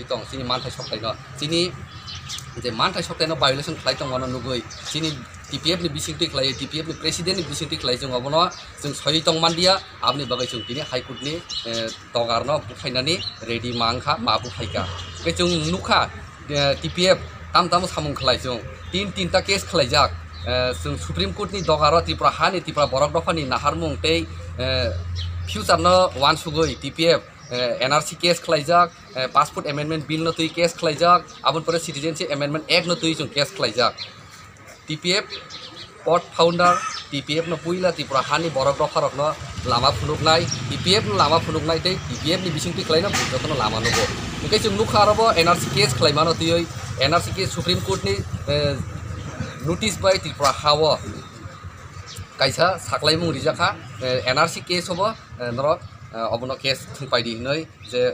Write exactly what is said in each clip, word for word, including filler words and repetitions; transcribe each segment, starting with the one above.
Tong chini manthai soktaino, chini je manthai soktaino violation khlai tongmano nugwi, chini T P F ni bisingtwi khlai, T P F ni president ni bisingtwi khlai, chwng obono chwng soiwi tong manliya, aboni bagwi chwng tini High Court ni, eh, dogarno buphainani ready ma wngkha, ma buphaikha. Tei chwng nukha, eh, T P F tam tamo samung khlai chwng, tin tinta case khlaijak, eh, chwng Supreme Court ni dogaro Tripura hani, Tripura borok dophani naharmung tei, eh, future no wansugwi T P F, eh, N R C case khlaijak, eh, Passport Amendment Bill no twi case khlaijak, aboni pore Citizenship Amendment Act no twi chwng case khlaijak. T P F pot founder, T P F no puila Tripura hani borok dopharokno lama phunuknai, T P F no lama phunuknai tei T P F ni bisingtwi khlaino bo jotono lama nugo. Hwnkhe chwng nukha aro bo N R C case khlaimano twiwi, N R C case Supreme Court ni, eh, notice bai Tripura ha-o kaisa saklaimung rijakha, eh, N R C case obo, eh, norok, eh, obono case thwngpaidi hinwi je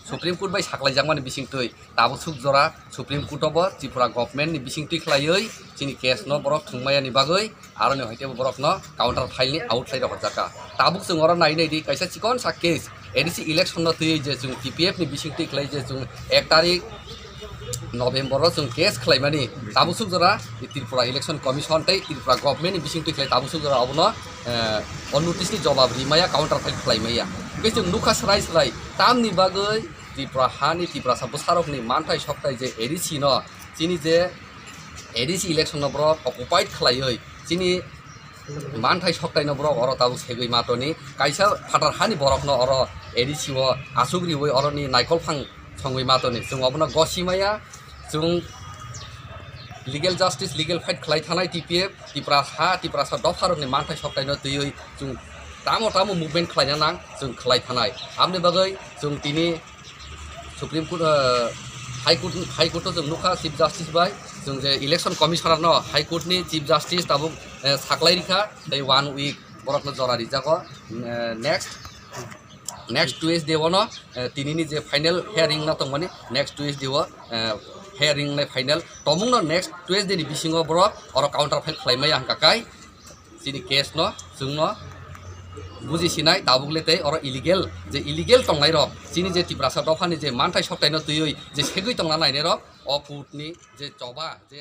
Supreme Court bai saklaijakmani bisingtwi tabuk suk jora Supreme Court obo Tripura government ni bisingtwi khlaiwi chini case no borok thwngmaya ni bagwi aroni hoite borok no counter file ni out khlai rohorjaka. Tabuk chwng oro nai nai di kaisa chikon sa case A D C election no twiwi je chwng T P F ni bisingtwi khlai je chwng ek tarik November o chwng case khlaimani tabuk suk jora Tripura Election Commission tei Tripura government ni bisingtwi khlai tabuk suk jora obono, eh, o notice ni jobab rimaya counter file khlaimaya. Hwnkhe chwng nukha srai srai tamni bagwi Tripura hani Tiprasa bwsarokni manthai soktai je A D C no chini je A D C election no borok occupied khlaiwi chini manthai soktaino borok oro tabuk segwi matoni, kaisa phatar hani borokno oro A D C o asuk riwi oroni naikol phang songwi matoni. Chwng obono gosimaya, chwng legal justice, legal fight khlai thanai T P F, Tiprasa, Tiprasa dopharokni manthai soktaino twiwi chwng tamo tamo movement khlaina nang chwng khlai thanai. Aboni bagwi chwng tini Supreme Court, eh, High Court, High Court o chwng nukha Chief Justice bai, chwng je Election Commissioner no High Court ni Chief Justice tabuk, eh, saklai rikha, tei one week borokno jora rijago. Eh, next, next Tuesday o no, eh, tinini je final hearing no tongmani, next Tuesday o, eh, hearing nai final tomung no next Tuesday ni bisingo borok oro counter file khlaimaya hwnkha kai. Chini case no, chwng no buji sinai, tabuk le tei oro illegal, je illegal tongnai rok, chini je Tiprasa dophani je manthai soktaino twiwi je segwi tongna nainai rok, o court ni je choba, je